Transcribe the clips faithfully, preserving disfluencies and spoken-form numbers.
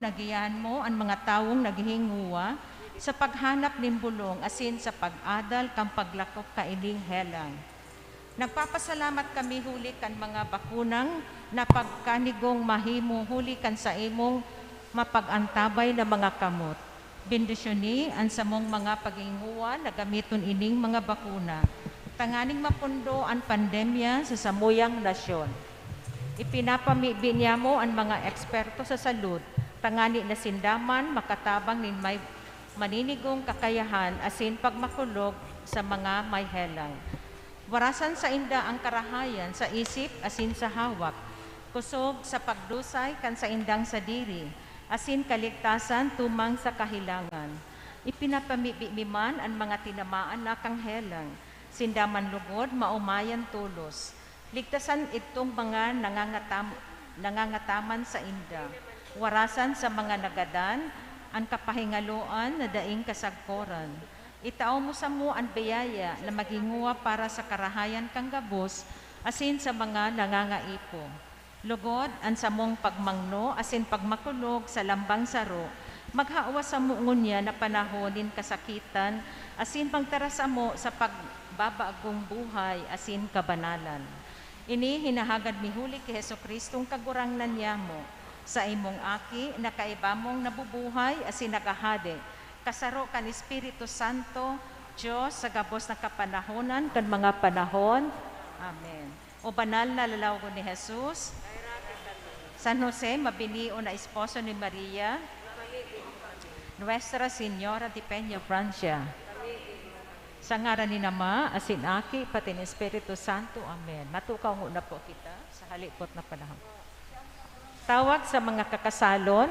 Nagiyahan mo an mga tawong naghihinguwa sa paghanap nin bolong asin sa pag-adal kan paglakop kaining helang. Nagpapasalamat kami huli kan mga bakunang na pagkanigong mahimo huli kan saimong mapag-antabay na mga kamot. Bendisyoni an samong mga paghinguwa na gamiton ining mga bakuna, tanganing mapundo an pandemya sa samuyang nasyon. Ipinapamibi niyamo an mga eksperto sa salud, tangani na sinda man makatabang nin may maninigong kakayahan asin pagmakulog sa mga may helang. Warasan sainda an karahayan sa isip asin sa hawak, kosog sa pagdusay kan saindang sadiri, asin kaligtasan tumang sa kahelangan. Ipinapamibi mi man an mga tinamaan na kan helang, sinda man lugod maomayan tolos. Ligtasan idtong mga nangangatam-, nangangataman sainda. Warasan sa mga nagadan an kapahingaloan na daing kasagkoran. Itao mo samo an biyaya na maghinguwa para sa karahayan kan gabos asin sa mga nangangaipo. Lugod, an samong pagmangno asin pagmakulog sa lambang saro, maghawa samo ngunyan na panahon nin kasakitan asin magdara samo sa pagbabagong buhay asin kabanalan. Ini hinahagad mi huli ki Jesu-Cristong Kagurangnan niyamo, saimong Aki, na kaiba mong nabubuhay asin naghahade, kasaro kan Espiritu Santo, Dios sa gabos na kapanahonan kan mga panahon. Amen. O banal na lalawogon ni Jesus, San Jose, mabinio na esposo ni Maria, Nuestra Señora de Peña Francia, sa ngaran ni Ama, asin Aki, pati ni Espiritu Santo. Amen. Matukaw nguna po kita sa halipot na panahon. Tawag sa mga kakasalon.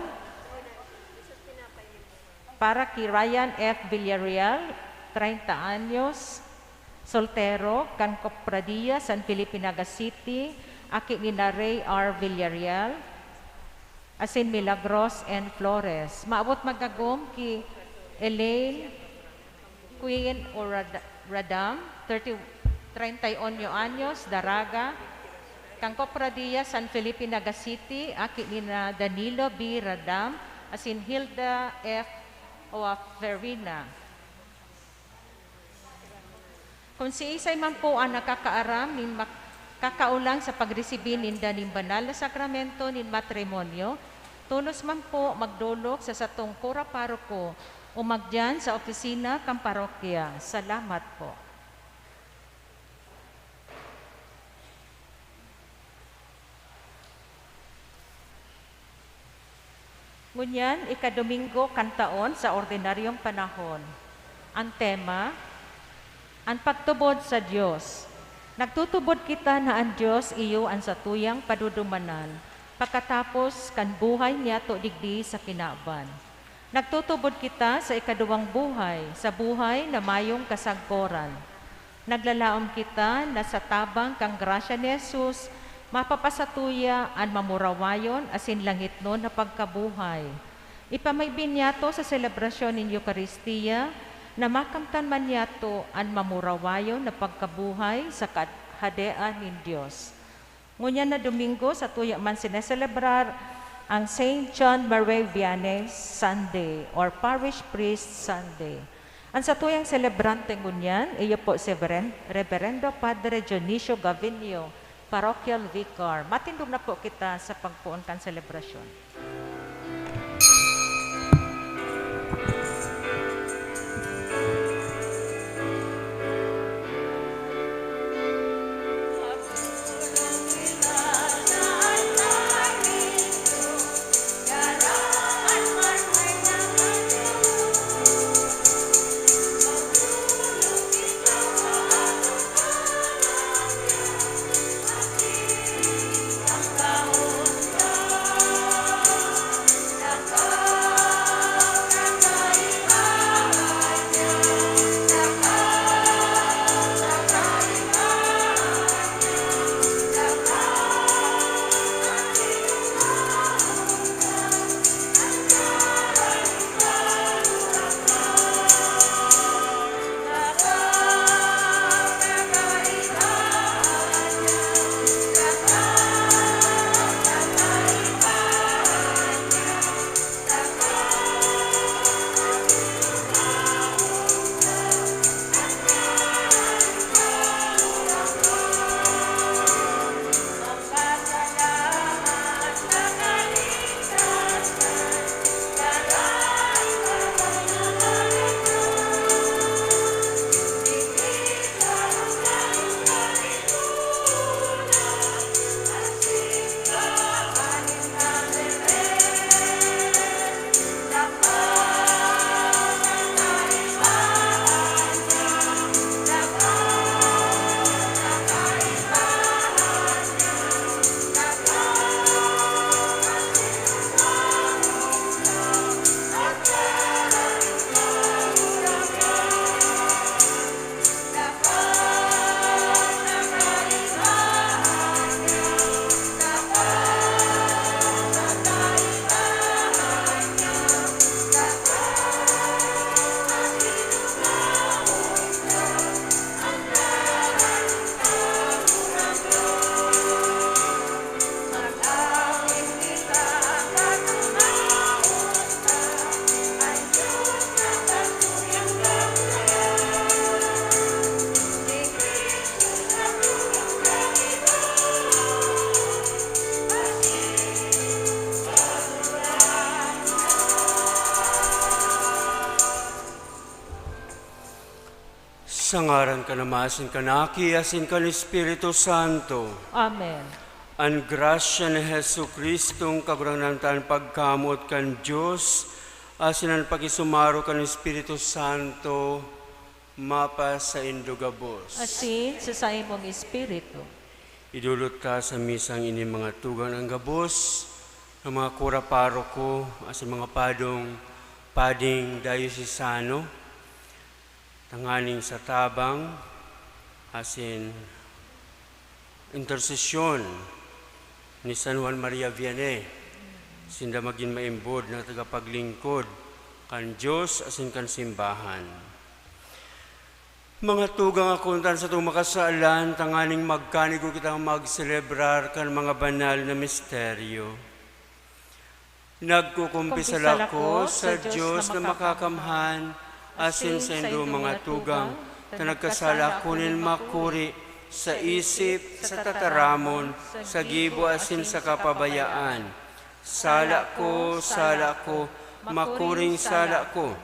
Para ki Ryan F Villarreal, treinta anyos, soltero, kan Cofradia San Felipe, Naga City, aki ni na Ray R Villarreal, asin Milagros N Flores. Maabot magagom ki Elaine Queen o Rad-, Radam, thirty, treinta y uno anyos, daraga, kan Cofradia San Felipe, Naga City, aki ni na Danilo B Radam, asin Hilda F Oaferina. Kun siisay man po an nakakaaram nin mak-, kakaolang sa pagresibi ninda nin banal na sakramento nin matrimonyo, tolos man po magdolok sa satong kura paroko o magdiyan sa opisina kan parokya. Salamat po. Ngunyan, ikadominggo kan taon sa ordinaryong panahon. Ang tema, An Pagtubod sa Dios. Nagtutubod kita na an Dios iyo an satuyang padudumanan pakatapos kan buhay niyato digdi sa kinaban. Nagtutubod kita sa ikaduwang buhay, sa buhay na mayong kasagkoran. Naglalaom kita na sa tabang kan grasya ni Jesus, mapapasatuya an mamurawayon asin langitnon na pagkabuhay. Ipamibi niyato sa selebrasyon nin Eukaristia na makamtan man niyato an mamurawayon na pagkabuhay sa Kahadean nin Dios. Ngunyan na Domingo, satuya man sineselebrar ang Saint John Marie Vianney Sunday or Parish Priest Sunday. An satuyang selebrante ngunyan, iyo po si Reveren-, Reverendo Padre Dionisio Gavinio, Parochial Vicar. Matindog na po kita sa pagpoon kan selebrasyon. Sa ngaran kan Ama, asin kan Aki, asin kan Espiritu Santo. Amen. An grasya ni Jesu-Cristong Kagurangnan ta, an pagkamoot kan Dios, asin an pakisumaro kan Espiritu Santo, mapasaindo gabos. Asin sa saimong espiritu. Idolot ta sa misang ini mga tugang an gabos, ng mga kura paroko, asin mga padong, pading dayosesano, tanganing sa tabang asin intersesyon ni San Juan Maria Vianney, sinda magin maimbod na tagapaglingkod kan Dios asin kan simbahan. Mga tugang, akontan satong makasalan, tanganing magkanigo kitang magselebrar kan mga banal na misteryo. Nagkukumpisal ako sa Dios na makakamhan, asin saindo, mga tugang, ta nagkasala ako nin makuri sa isip, sa tataramon, sa gibo asin sa kapabayaan. Sala ko, sala ko, makuring sala ko.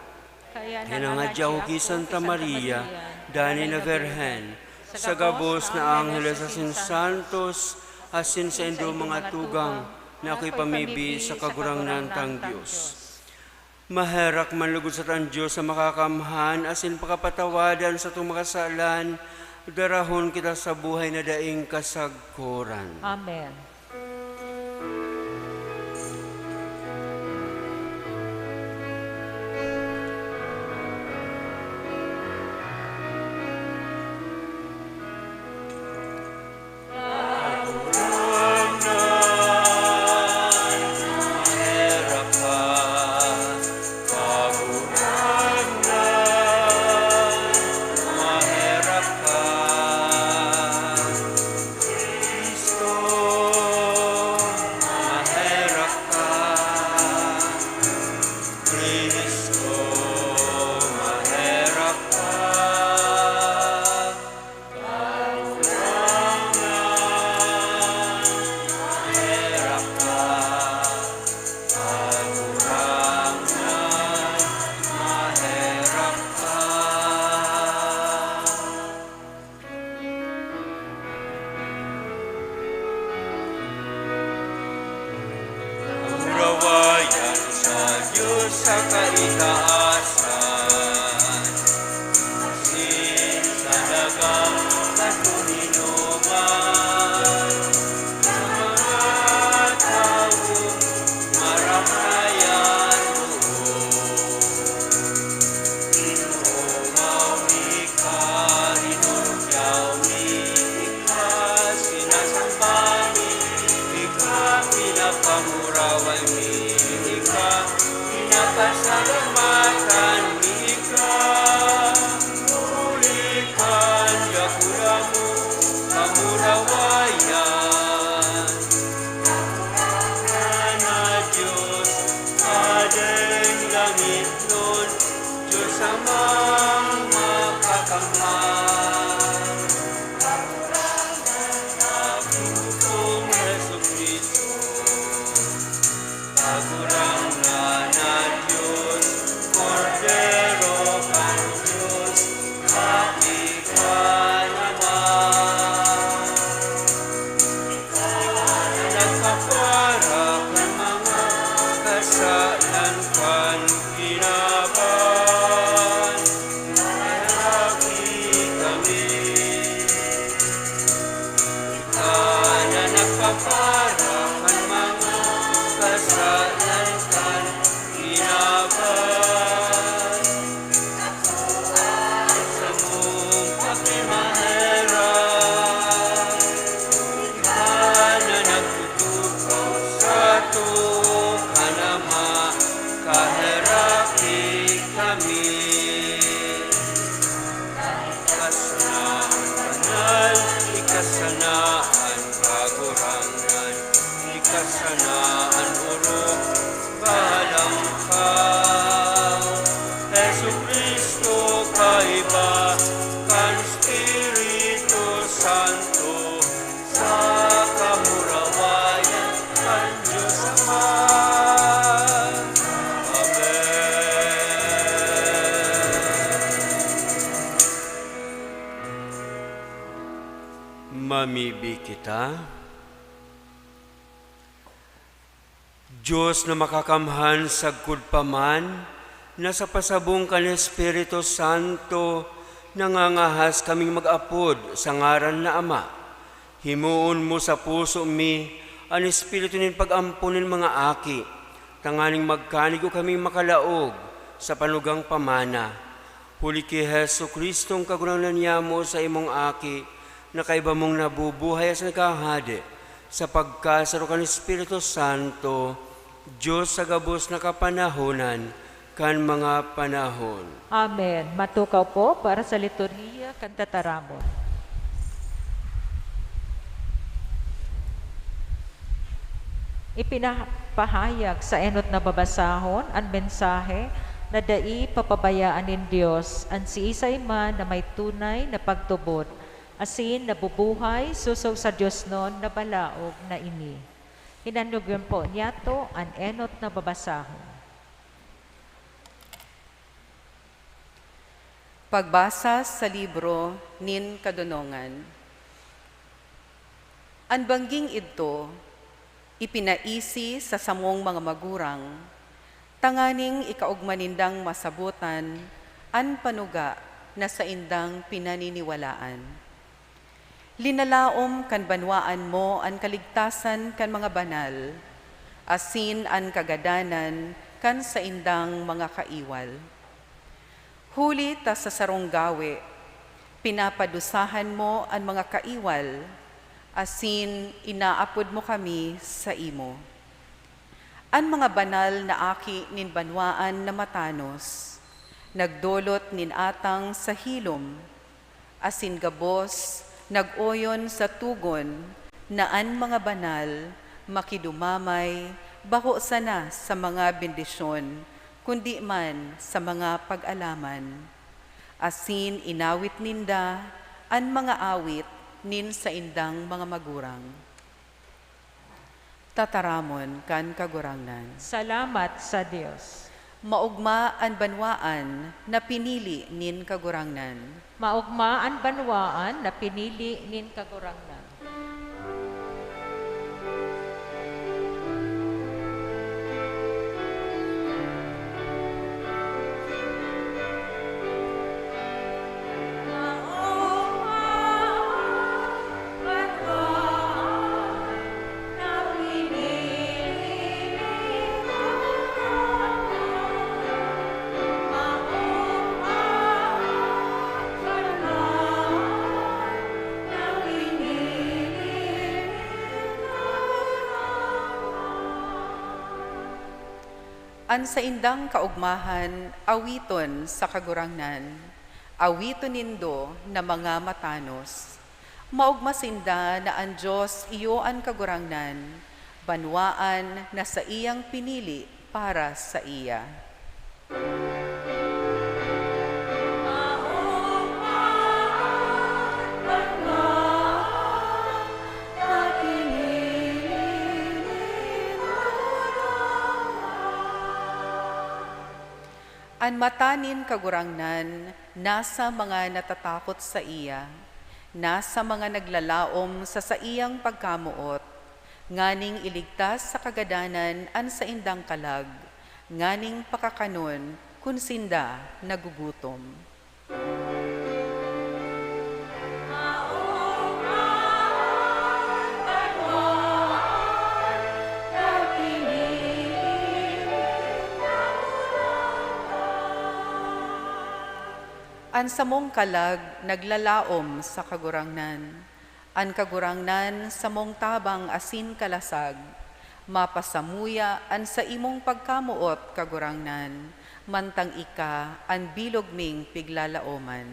Kaya nangadya ako ki Santa Maria, danay na Birhen, sa gabos na angheles asin santos, asin saindo, mga tugang, na ako'y pamibi sa Kagurangnan tang Dios. Maherak man lugod sa tan Dios sa makakamhan asin pakapatawadan satong makasalan, darahon kita sa buhay na daing kasagkoran. Amen. Cristo, maherak ka. Cristo, maherak ka. Kagurangnan, maherak ka. Kagurangnan, maherak ka. Kamurawayan sa Dios sa kaitaasan, asin sa dagang katoninuman, sa mga tawong marahay an loob. Ginoo, mauni ka, rinurugyaw mi, ika sinasamba mi, ika pinapangurawan mi, ika pinapasalamatan. Mamibi kita. Dios na makakamhan, sagkod pa man na sa pasabong kan Espiritu Santo, nangangahas kaming mag-apod sa ngaran na Ama. Himoon mo sa puso mi an espiritu nin pag-ampon nin mga aki, tanganing magkanigo kaming makalaog sa panugang pamana. Huli ki Jesu-Cristong Kagurangnan niyamo, sa imong Aki, na kaiba mong nabubuhay asin naghahade sa pagkasaro kan Espiritu Santo, Dios sa gabos na kapanahonan kan mga panahon. Amen. Matukaw po para sa liturhiya kan tataramon. Ipinapahayag sa enot na babasahon an mensahe na dai papabayaan nin Dios an siisay man na may tunay na pagtubod asin nabubuhay sosog sa diosnon na balaog na ini. Hinanugyan po niyato an enot na babasahon. Pagbasa sa libro nin Kadonongan. An bangging idto ipinaisi sa samong mga magurang, tanganing ikaogma nindang masabotan an panuga na saindang pinaniniwalaan. Linalaom kan banwaan mo an kaligtasan kan mga banal, asin an kagadanan kan saindang mga kaiwal. Huli ta sa sarong gawe, pinapadusahan mo an mga kaiwal, asin inaapod mo kami saimo. An mga banal na aki nin banwaan na matanos, nagdolot nin atang sa hilom, asin gabos nag-oyon sa togon na an mga banal makidumamay bako sana sa mga bendisyon, kundi man sa mga pag-alaman. Asin inawit ninda an mga awit nin saindang mga magurang. Tataramon kan Kagurangnan. Salamat sa Dios. Maogma an banwaan na pinili nin Kagurangnan. Maogma an banwaan na pinili nin Kagurangnan. An saindang kaogmahan, awiton sa Kagurangnan. Awiton nindo na mga matanos. Maogma sinda na an Dios iyo an Kagurangnan, banwaan na saiyang pinili para saiya. An mata nin Kagurangnan nasa mga natatakot saiya, nasa mga naglalaom sa saiyang pagkamoot, nganing iligtas sa kagadanan an saindang kalag, nganing pakakanon kun sinda nagugutom. An samong kalag naglalaom sa Kagurangnan. An Kagurangnan samong tabang asin kalasag. Mapasamuya an saimong pagkamoot, Kagurangnan, mantang ika an bilog ming piglalaoman.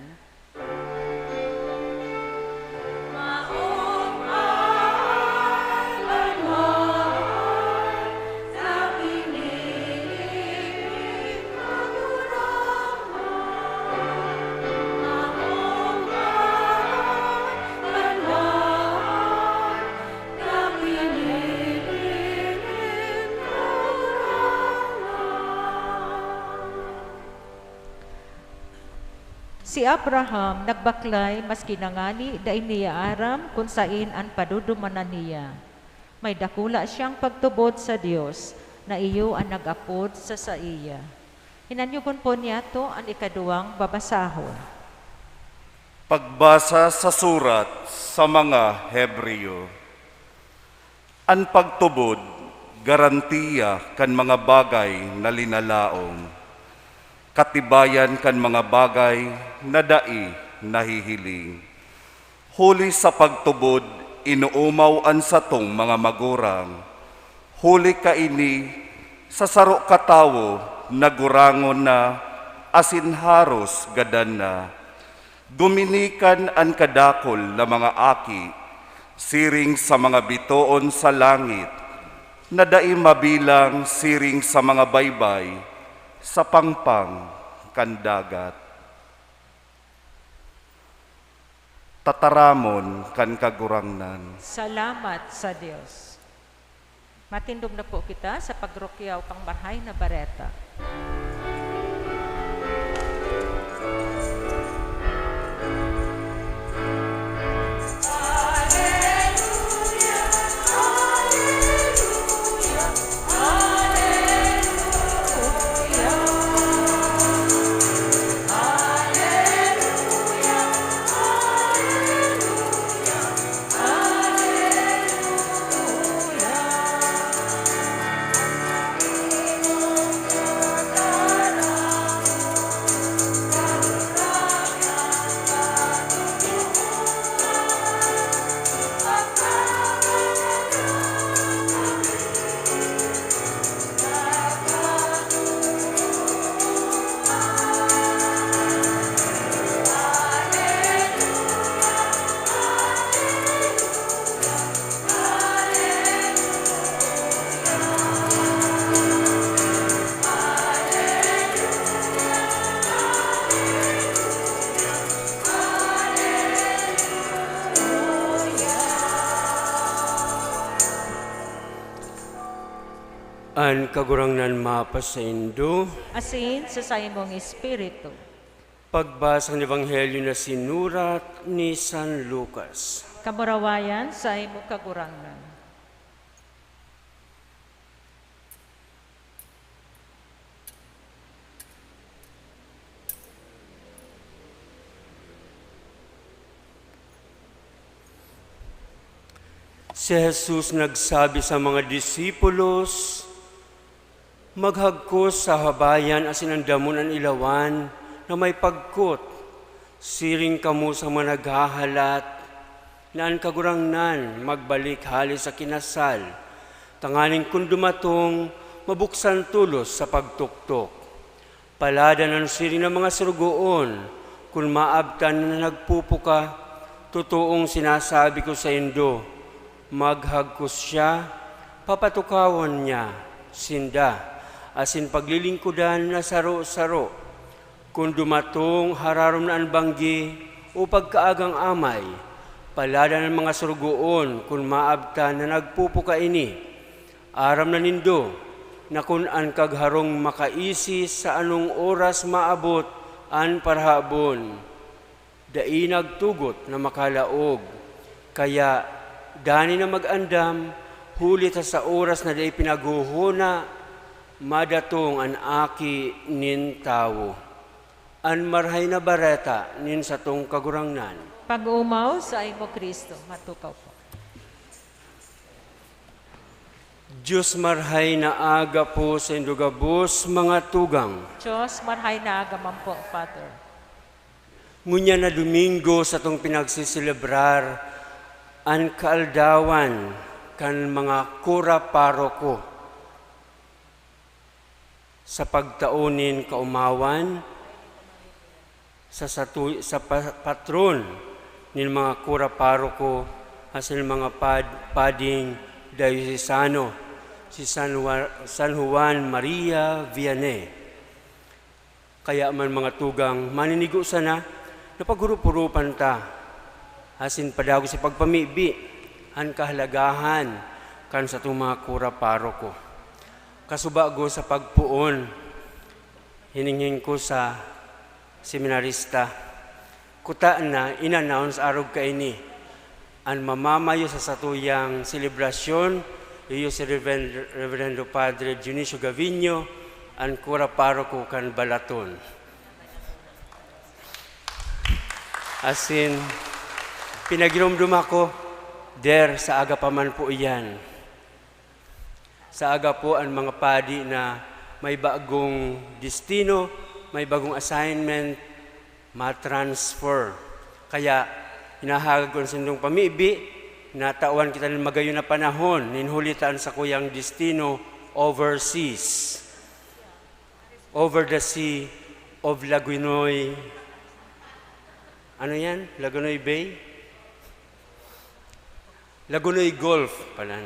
Si Si Abraham nagbaklay maski na ngani dai niya aram kun saen an padudumanan niya. May dakula siyang pagtubod sa Dios na iyo an nag-apod sa saiya. Hinanyogon po niyato an ikaduwang babasahon. Pagbasa sa surat sa mga Hebreo. An pagtubod, garantiya kan mga bagay na linalaom, katibayan kan mga bagay na dai nahihiling. Huli sa pagtubod, inoomaw an satong mga magurang. Huli kaini, sa saro ka tawo, nagurangon na asin haros gadan na. Guminikan an kadakul na mga aki, siring sa mga bitoon sa langit, na dai mabilang siring sa mga baybay sa pangpang kan dagat. Tataramon kan Kagurangnan. Salamat sa Dios. Matindog na po kita sa pagrukyaw kan Marahay na Bareta. An Kagurangnan mapasaindo. Asin sa saimong espiritu. Pagbasa kan Ebanghelyo na sinurat ni San Lucas. Kamurawayan sa imo, Kagurangnan. Si Jesus nagsabi sa mga disipulos, "Maghagkos sa habayan asin andamon an ilawan na may pagkot, siring kamo sa mga naghahalat na an Kagurangnan magbalik hale sa kinasal, tanganing kun dumatong, mabuksan tolos sa pagtuktok." Paladan an siring na mga surugoon kun maabtan na nagpupuka. Totoong sinasabi ko saindo, maghagkos siya, papatukawon niya sinda, asin paglilingkodan na saro-saro. Kun dumatong, hararom na an banggi o pagkaagang amay, paladan an mga surugoon kun maabtan na nagpupuka ini. Aram na nindo na kun an kagharong makaisi sa anong oras maabot an parahabon, dai nagtugot na makalaog. Kaya, danay na mag-andam, huli ta sa oras na dai pinaghohona, madatong an Aki nin Tawo. An Marahay na Bareta nin satong Kagurangnan. Pag-omaw sa imo, Cristo. Matukaw po. Diyos, marahay na aga po saindo gabos, mga tugang. Diyos, marahay na aga man po, Father. Ngunyan na Domingo satong pinagseselebrar an kaaldawan kan mga kura paroko. Sa pagtao nin kaomawan, sa satu-, sa pa-, patron nin mga kura paroko asin mga pad-, pading dayosesano, si San Wa-, San Juan Maria Vianney. Kaya man, mga tugang, maninigo sana na paghurup-hurupan ta asin padagos sa pagpamibi an kahalagahan kan satong mga kura paroko. Kasubago sa pagpoon, hininghing ko sa seminarista Kuta na in-announce arog kaini. An mamamayo sa satuyang selebrasyon, iyo si Reverend, Reverendo Padre Dionisio Gaviño, an kura paroko kan Balaton. Asin, pinagiromdom ako, der, sa aga pa man po iyan. Sa aga po an mga padi na may bagong destino, may bagong assignment, ma-transfer. Kaya, hinahagad ko an sindong pamibi na tawan kita nin magayon na panahon, nin huli ta an sakuyang destino overseas. Over the sea of Lagunoy. Ano yan? Lagunoy Bay? Lagunoy Gulf pala.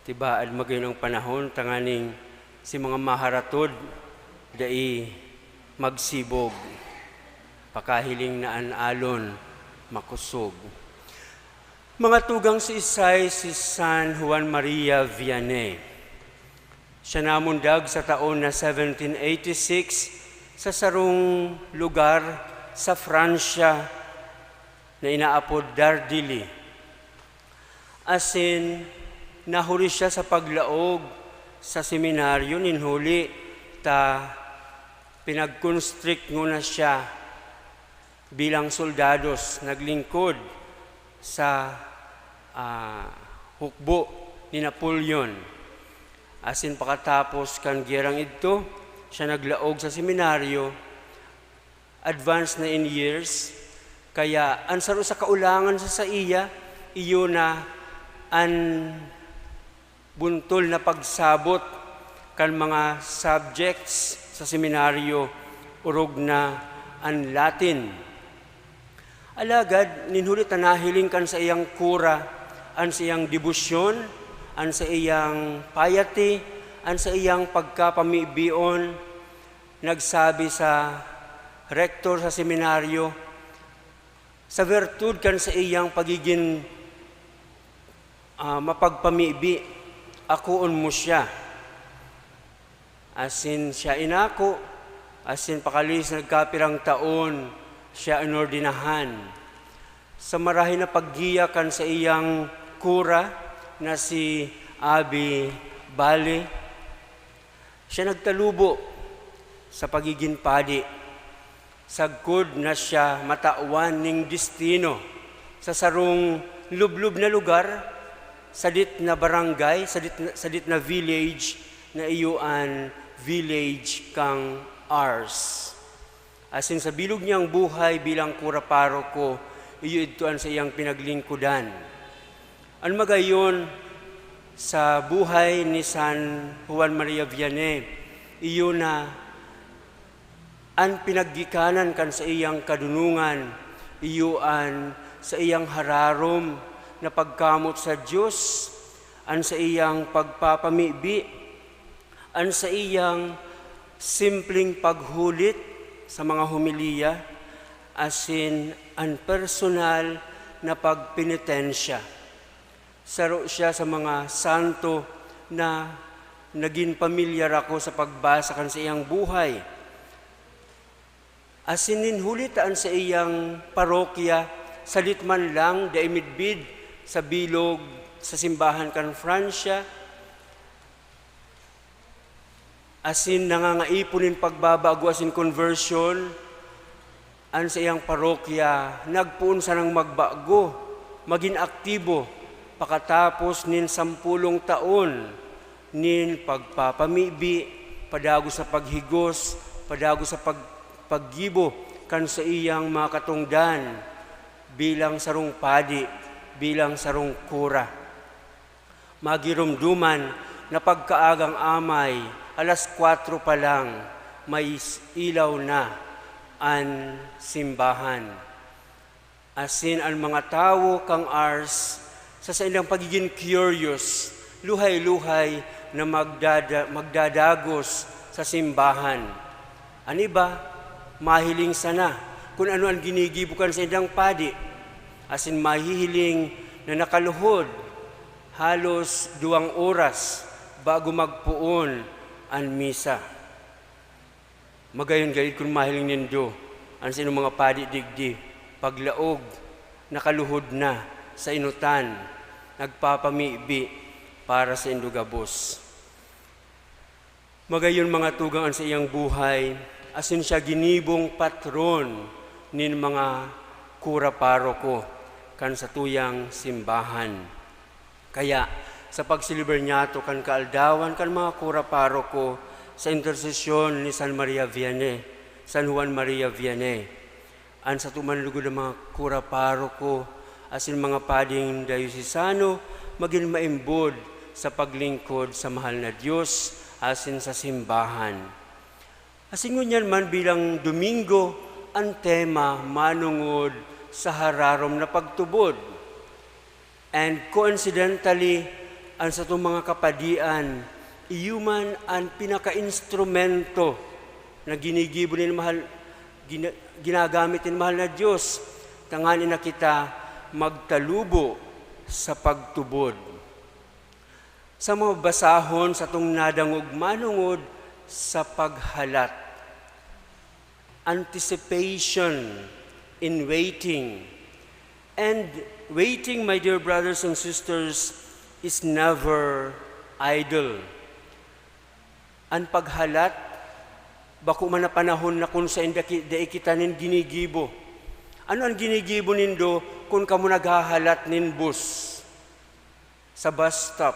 Tibaad magayon ang panahon, tanganing si mga maharatod, dai magsibog. Pakahiling na an alon, makosog. Mga tugang, si isay si San Juan Maria Vianney. Siya namundag sa taon na seventeen eighty-six sa sarong lugar sa Fransya na inaapod Dardilly. Asin, nahuri siya sa paglaog sa seminaryo nin huli ta pinagconstrict nguna siya bilang soldados naglingkod sa, ah, hukbo ni Napoleon. Asin pakatapos kan gyerang idto, siya naglaog sa seminaryo, advanced na in years, kaya an saro sa kaulangan sa saiya, iyo na an buntol na pagsabot kan mga subjects sa seminaryo, orog na an Latin. Alagad, nin huli ta nahiling kan saiyang kura an saiyang debosyon, an saiyang piety, an saiyang pagkapamibion, nagsabi sa rektor sa seminaryo, sa virtud kan saiyang pagigin, ah, mapagpamibi, akoon mo siya. Asin siya inako, asin pakalihis nagkapirang taon siya inordenahan. Sa marahay na paggiya kan saiyang kura na si Abi Bali, siya nagtalubo sa pagigin padi. Sagkod na siya matawan ning destino sa sarong lublob na lugar, sadit na barangay, sadit na, sadit na village na iyo an village kan Ars. Asin sa bilog niyang buhay bilang kura paroko, iyo idto an saiyang pinaglingkodan. An magayon sa buhay ni San Juan Maria Vianney, iyo na an pinaggikanan kan saiyang kadunongan, iyo an saiyang hararom na pagkamot sa Dios, an saiyang pagpapamibi, an saiyang simpleng paghulit sa mga homilya, asin an personal na pagpenitensya. Saro siya sa mga santo na nagin pamilyar ako sa pagbasa kan saiyang buhay. Asin nin huli ta an saiyang parokya, sadit man lang dai midbid sa bilog sa simbahan kan Fransya, asin nangangaipon nin pagbabago asin conversion, an saiyang parokya nagpoon sanang magbago, magin aktibo, pakatapos nin sampolong taon nin pagpapamibi, padagos sa paghigos, padagos sa pag-, paggibo kan saiyang mga katongdan bilang sarong padi, bilang sarong kura. Magiromdoman na pagkaagang amay, alas kwatro pa lang, may s-, ilaw na an simbahan. Asin an mga tawo kan Ars, sa saindang pagigin curious, luhay-luhay na magdada-, magdadagos sa simbahan. An iba, mahiling sana kun ano an ginigibo kan saindang padi, asin mahihiling na nakaluhod halos duwang oras bago magpoon an misa. Magayon gayod kun mahiling nindo An saindong mga padi digdi, paglaog, nakaluhod na sa inutan, nagpapamibi para saindo gabos. Magayon mga tugang an saiyang buhay, asin siya ginibong patron nin mga kura paroko kan satuyang simbahan. Kaya, sa pagselebrar niyato kan kaaldawan kan mga kura paroko sa intersesyon ni San Maria Vianney, San Juan Maria Vianney, an sato man lugod na mga kura paroko asin mga pading dayosesano magin maimbod sa paglingkod sa mahal na Dios asin sa simbahan. Asin ngunyan man bilang Domingo, an tema manongod sa hararom na pagtubod. And coincidentally, an satong mga kapadian, iyo man an pinaka-instrumento na ginigibo nin mahal, gina-, ginagamit nin mahal na Dios, tanganing na kita magtalubo sa pagtubod. Sa mga basahon satong nadangog manongod sa paghalat, anticipation in waiting. And waiting, my dear brothers and sisters, is never idle. An paghalat, bako man na panahon na kun saen daki-, dai kita nin ginigibo. Ano an ginigibo nindo kun kamo naghahalat nin bus sa bus stop?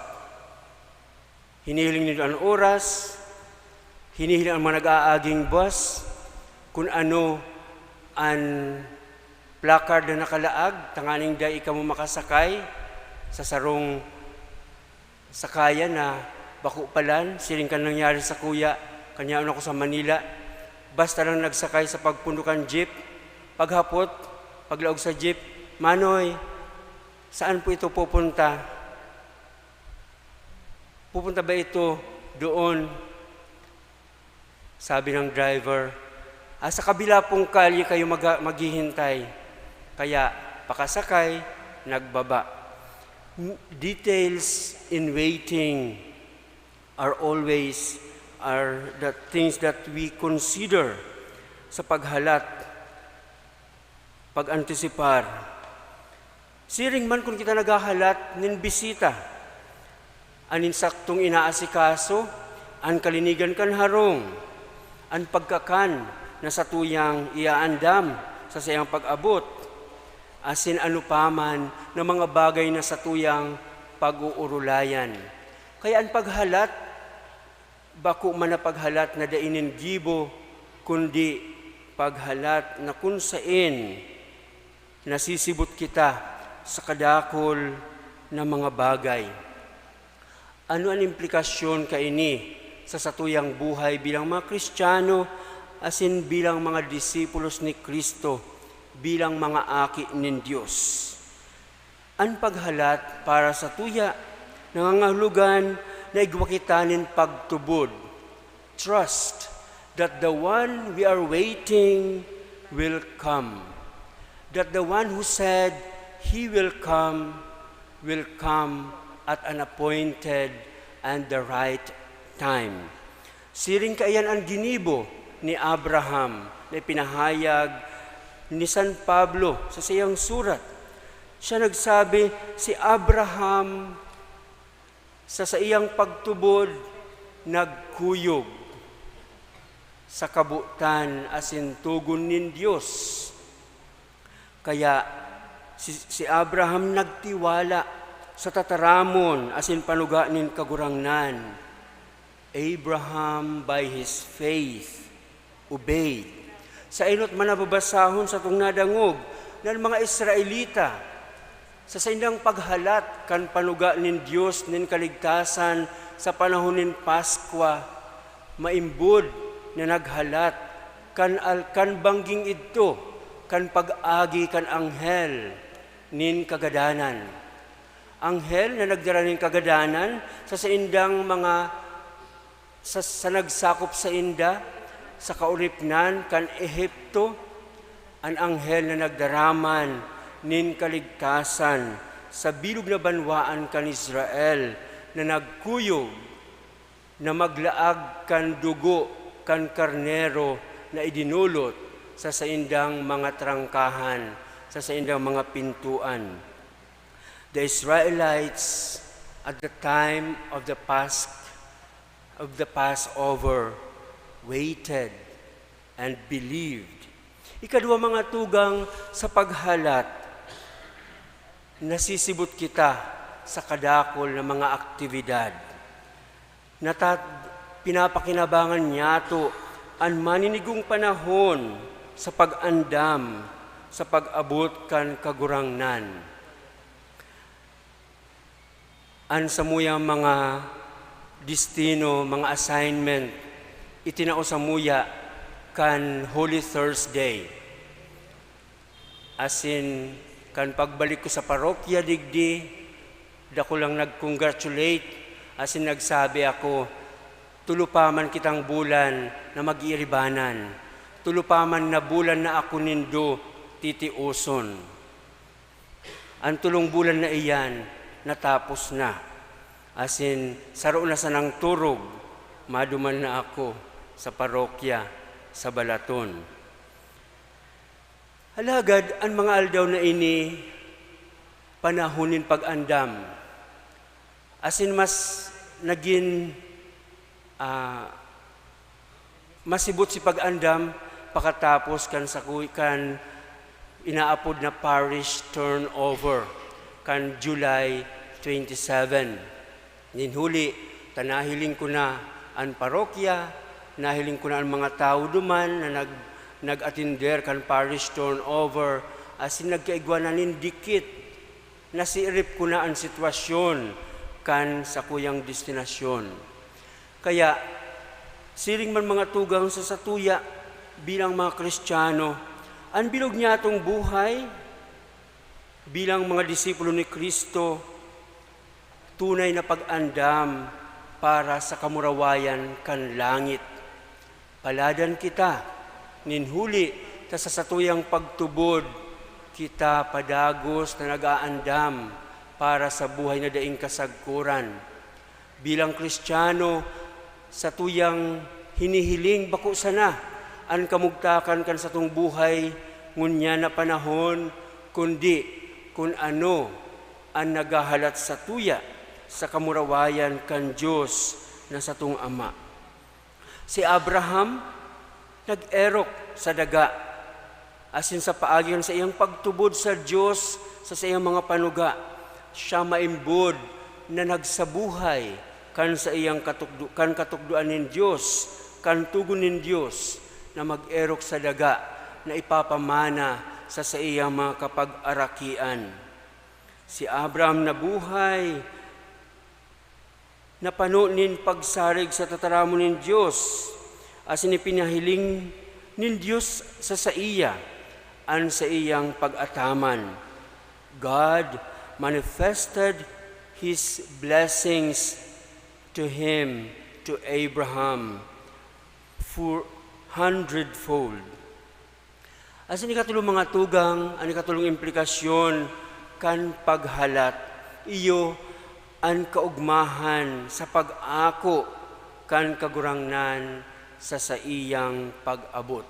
Hinihiling nindo an oras, hinihiling an mga nag-aaging bus, kun ano an placard na nakalaag, tanganing dai kamo makasakay sa sarong sakayan na bako palan, siring kan nangyari sakuya, kan yaon ako sa Manila. Basta lang nagsakay sa pagpundo kan jeep, paghapot, paglaog sa jeep, "Manoy, saan po ito pupunta?" "Pupunta ba ito doon?" Sabi ng driver, "Ah, sa kabila pong kalye kayo mag-, maghihintay." Kaya pakasakay, nagbaba. M-, details in waiting are always, are the things that we consider sa paghalat, pag-antisipar. Siring man kun kita naghahalat nin bisita, an insaktong inaasikaso, an kalinigan kan harong, an pagkakan na satuyang iaandam sa saiyang pag-abot, asin ano pa man na mga bagay na satuyang pag-uurulayan. Kaya an paghalat, bako man na paghalat na dai nin gibo, kundi paghalat na kun saen nasisibot kita sa kadakul na mga bagay. Ano an implikasyon kaini sa satuyang buhay bilang mga Kristiyano asin bilang mga disipulos ni Cristo, bilang mga aki nin Dios? An paghalat para satuya, nangangahulugan na igwa kita nin pagtubod, trust that the one we are waiting will come, that the one who said he will come, will come at an appointed and the right time. Siring kaiyan an ginibo ni Abraham na ipinahayag ni San Pablo sa saiyang surat. Siya nagsabi, "Si Abraham, sa saiyang pagtubod, nagkuyog sa kabotan asin togon nin Dios." Kaya, si, si Abraham nagtiwala sa tataramon asin panuga nin Kagurangnan. Abraham, by his faith, obeyed. Sa enot man na babasahon satong nadangog na an mga Israelita, sa saindang paghalat kan panuga nin Dios nin kaligtasan sa panahon nin Paskwa, maimbod na naghalat kan al-, kan bangging idto kan pag-agi kan anghel nin kagadanan. Anghel na nagdara nin kagadanan sa saindang mga, sa, sa nagsakop sainda sa kauripnan kan Ehipto, an anghel na nagdara man nin kaligtasan sa bilog na banwaan kan Israel na nagkuyog na maglaag kan dugo kan karnero na idinolot sa saindang mga trangkahan, sa saindang mga pintuan. The Israelites at the time of the Pasch-, of the Passover waited and believed. Ikadwa, mga tugang, sa paghalat, nasisibot kita sa kadakul na mga aktibidad. Nata-, pinapakinabangan niyato an maninigong panahon sa pag-andam sa pag-abot kan Kagurangnan. An samuyang mga destino, mga assignment, itinao samuya kan Holy Thursday. Asin, kan pagbalik ko sa parokya digdi, dakulang nag-congratulate, asin nagsabi ako, "Tulo pa man kitang bulan na mag-iiribanan. Tulo pa man na bulan na ako nindo titioson." An tulong bulan na iyan natapos na. Asin, saro na sanang turog, maduman na ako sa parokya sa Balaton. Alagad an mga aldaw na ini, panahon nin pag-andam. Asin mas nagin, ah, masibot si pag-andam pakatapos kan sakuy-, kan inaapod na parish turnover kan July twenty-seven. Nin huli ta nahiling ko na an parokya, nahiling ko na an mga tawo duman na nag-, nag-atinder kan parish turnover, asin nagkaigwa na nin dikit. Nasiirip ko na an sitwasyon kan sakuyang destinasyon. Kaya, siring man, mga tugang, sa satuya bilang mga Kristiyano, an bilog niyatong buhay bilang mga disipulo ni Cristo, tunay na pag-andam para sa kamurawayan kan langit. Paladan kita, nin huli ta sa satuyang pagtubod, kita padagos na nag-aandam para sa buhay na daing kasagkoran. Bilang Kristiyano, satuyang hinihiling bako sana an kamugtakan kan satong buhay ngunyan na panahon, kundi kun ano an naghahalat satuya sa kamurawayan kan Dios na satong Ama. Si Abraham nag-erok sa daga, asin sa paagi kan saiyang pagtubod sa Dios sa saiyang mga panuga, siya maimbod na nagsabuhay kan saiyang katukdo-, kan katukdoan nin Dios, kan togon nin Dios na mag-erok sa daga na ipapamana sa saiyang mga kapag-arakian. Si Abraham nabuhay, napano nin pagsarig sa tataramon nin Dios, asin ipinahiling nin Dios sa saiya an saiyang pag-ataman. God manifested His blessings to him, to Abraham, four hundredfold. Asin ikatulong, mga tugang, an ikatulong implikasyon kan paghalat, iyo an kaogmahan sa pag-ako kan Kagurangnan sa saiyang pag-abot.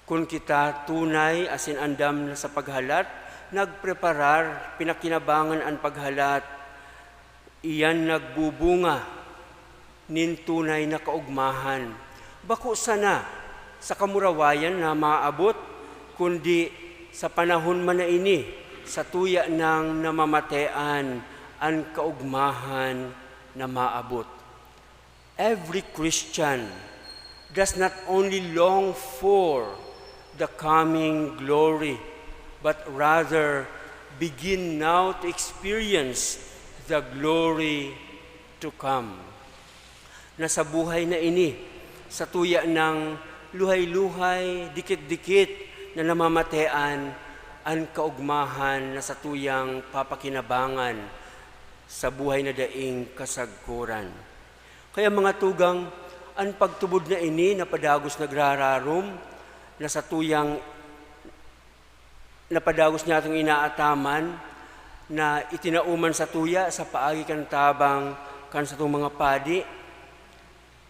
Kun kita tunay asin andam na sa paghalat, nagpreparar, pinakinabangan an paghalat, iyan nagbubunga nin tunay na kaogmahan. Bako sana sa kamurawayan na maabot, kundi sa panahon man na ini, satuya nang namamatean an kaogmahan na maabot. Every Christian does not only long for the coming glory, but rather begin now to experience the glory to come. Na sa buhay na ini, satuya nang luhay-luhay, dikit-dikit na namamatean an kaogmahan na satuyang papakinabangan sa buhay na daing kasagkoran. Kaya, mga tugang, an pagtubod na ini na padagos nagrararom, na satuyang, na padagos niyatong inaataman, na itinao man satuya sa paagi kan tabang kan satong mga padi,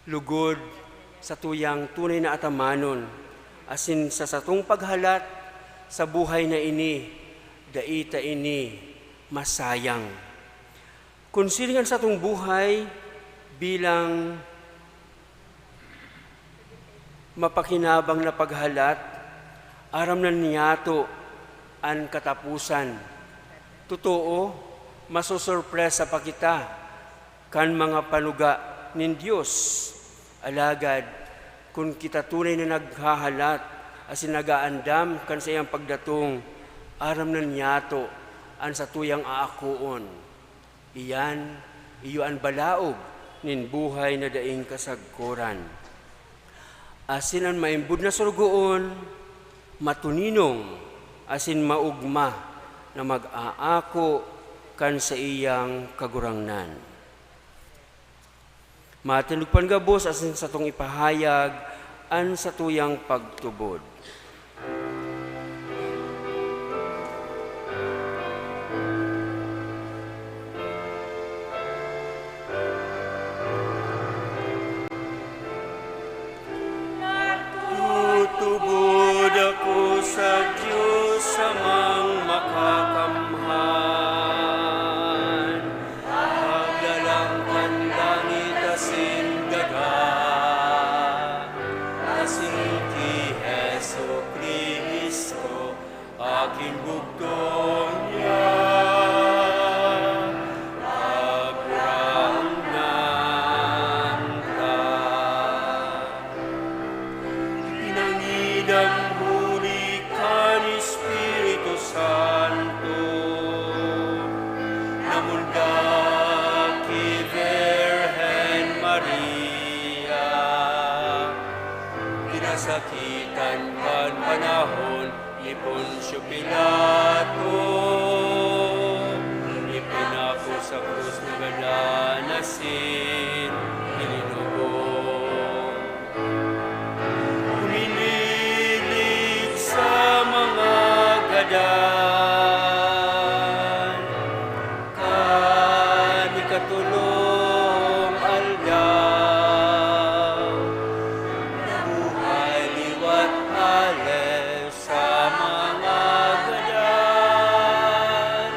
lugod satuyang tunay na atamanon, Asin sa satong paghalat sa buhay na ini, dai ta ini masayang. Kun siring an satong buhay bilang mapakinabang na paghalat, aram na niyato an kataposan. Totoo, masosorpresa pa kita kan mga panuga nin Dios. Alagad, kun kita tunay na naghahalat asin nag-aandam kan saiyang pagdatong, aram na niyato an satuyang aakoon. Iyan iyo an balaog nin buhay na daing kasagkoran. Asin an maimbod na sorogoon, matoninong asin maogma na mag-aako kan saiyang Kagurangnan. Matindog pa an gabos asin satong ipahayag an satuyang pagtubod. Nagtutubod ako sa Dios Amang Makakamhan, Maglalang kan langit asin daga, asin ki Jesu-Cristo, aking bugtong niya, Kagurangnan ta. Pinangidam huli kan Espiritu Santo, namundag ki Virgen Maria, pinasakitan kan panahon ni Poncio Pilato, ipinako sa krus, nagadan asin ilinubong. Huminiling sa mga gadan, kan ikatolong aldaw, nabuhay liwat hale sa mga gadan,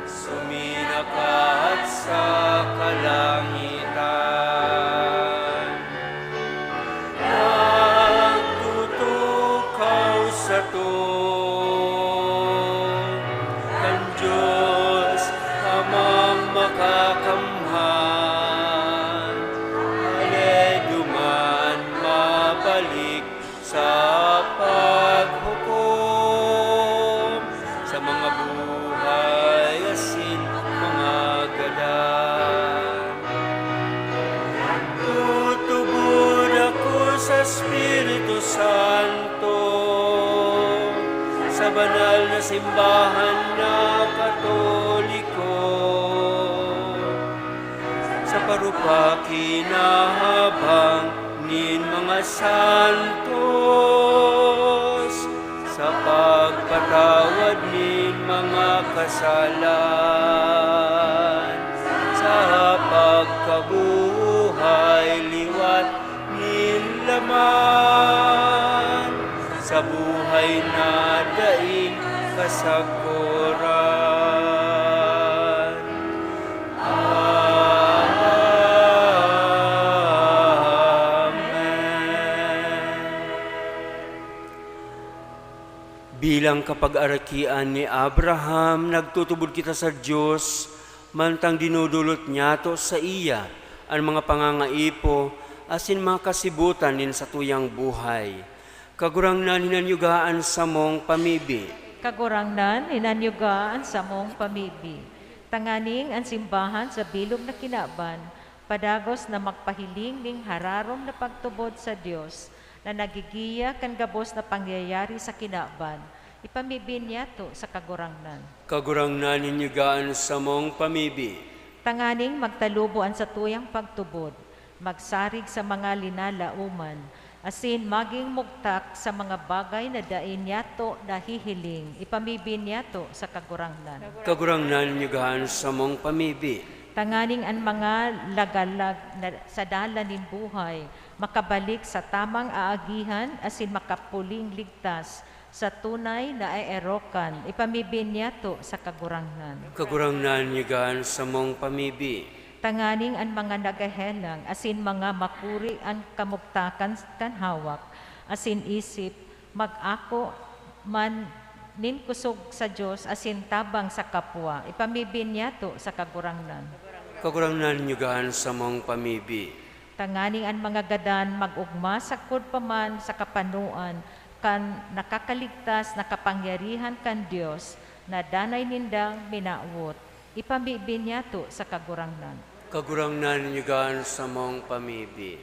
suminakat sa kalangitan. Nagtutukaw sato kan Dios Amang Makakamhan, ale duman mabalik sa paghukom sa mga buhay asin mga gadan. Tutubod ako sa Espiritu Santo, sa banal na simbahan na Katoliko, sa parupak kinahabang nin mga santos, sa pagpatawad nin mga kasalan, sa pagkabuhay liwat nin laman, sa buhay na daing kasagkoran. Amen. Bilang kapagarakian ni Abraham, nagtutubod kita sa Dios, mantang dinodolot niyato saiya an mga pangangaipo asin mga kasibotan nin satuyang buhay. Kagurangnan, hinanyuga an samong pamibi. Kagurangnan, hinanyuga an samong pamibi. Tanganing an simbahan sa bilog na kinaban, padagos na magpahiling nin hararom na pagtubod sa Dios, na nagigiya kan gabos na pangyayari sa kinaban, ipamibi niyato sa Kagurangnan. Kagurangnan, hinanyuga an samong pamibi. Tanganing magtalubo an satuyang pagtubod, magsarig sa mga linalaoman, asin magin mugtak sa mga bagay na dai niyato nahihiling, ipamibi niyato sa Kagurangnan. Kagurangnan, hinanyuga an samong pamibi. Tanganing an mga lagalag na sa dalan nin buhay makabalik sa tamang aagihan asin makapuling ligtas sa tunay na erokan, ipamibi niyato sa Kagurangnan. Kagurangnan, nyagaan samong pamibi. Tanganing an mga nagahelang asin mga makuri an kamugtakan kan hawak asin isip, mag-ako man nin kosog sa Dios asin tabang sa kapwa, ipamibi niyato sa Kagurangnan. Kagurangnan, nyagaan samong pamibi. Tanganing an mga gadan mag-ogma sagkod pa man sa kapanoan kan nakakaligtas na kapangyarihan kan Dios na danay nindang minawot, ipamibi niyato sa Kagurangnan. Kagurangnan, nyagaan samong pamibi.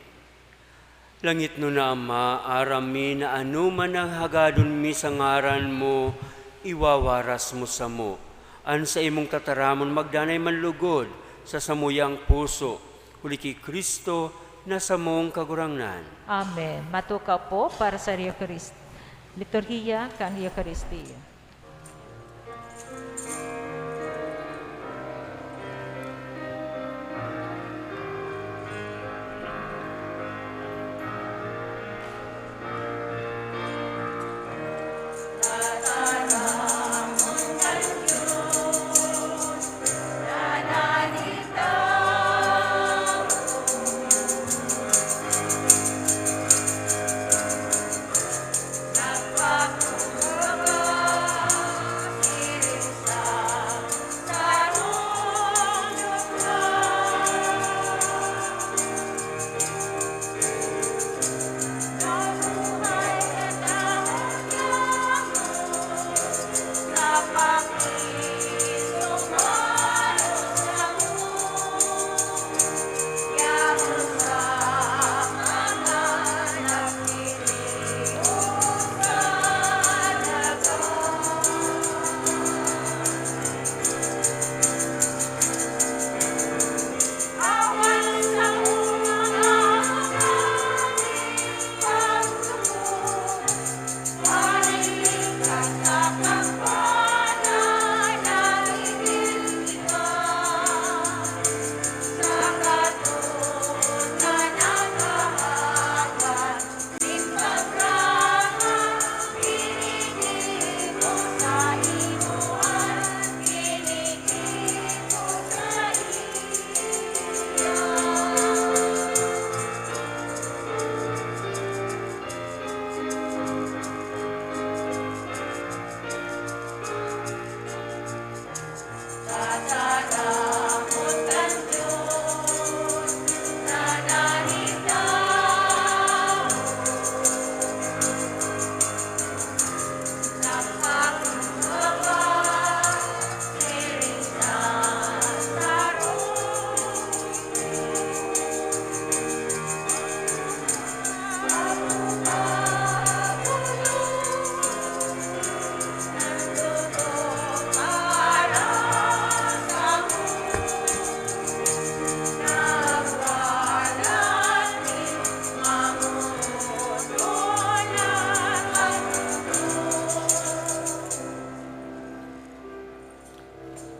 Langitnon na Ama, aram mi na anoman na hagadon mi sa ngaran mo, iwawaras mo samo. An saimong tataramon magdanay man lugod sa samuyang puso, huli ki Cristo na samong Kagurangnan. Amen. Matukaw po para sa Eucharist-, liturhiya kan Eucharistia.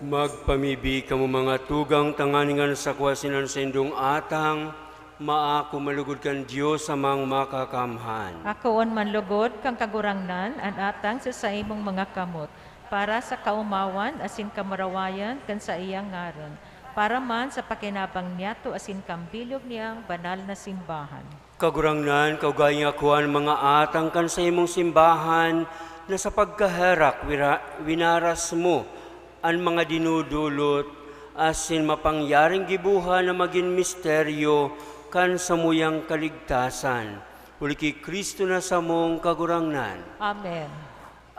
Magpamibi kamo, mga tugang, tanganing an sakwa asin an saindong atang maako malugod kan Dios Amang Makakamhan. Akoon man lugod kan Kagurangnan an atang sa saimong mga kamot, para sa kaomawan asin kamurawayan kan saiyang ngaran, para man sa pakinabang niyato asin kan bilog niyang banal na simbahan. Kagurangnan, kaugay ngako an mga atang kan saimong simbahan na sa pagkaherak wira-, winaras mo an mga dinudulot asin mapangyaring gibohan na magin misteryo kan samuyang kaligtasan. Huli ki Cristo na samong Kagurangnan. Amen.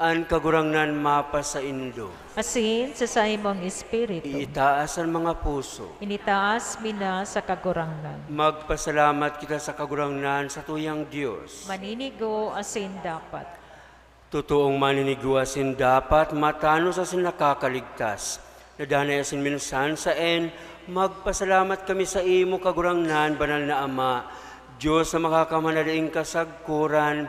An Kagurangnan mapasaindo. Asin sa saimong espiritu. Iitaas an mga puso. Initaas mi na sa Kagurangnan. Magpasalamat kita sa Kagurangnan, satuyang Dios. Maninigo asin dapat. Totoong maninigo asin dapat, matanos asin nakakaligtas. Nadanay asin minsan saen, magpasalamat kami saimo, Kagurangnan, Banal na Ama, Dios na makakamhan na daing kasagkoran.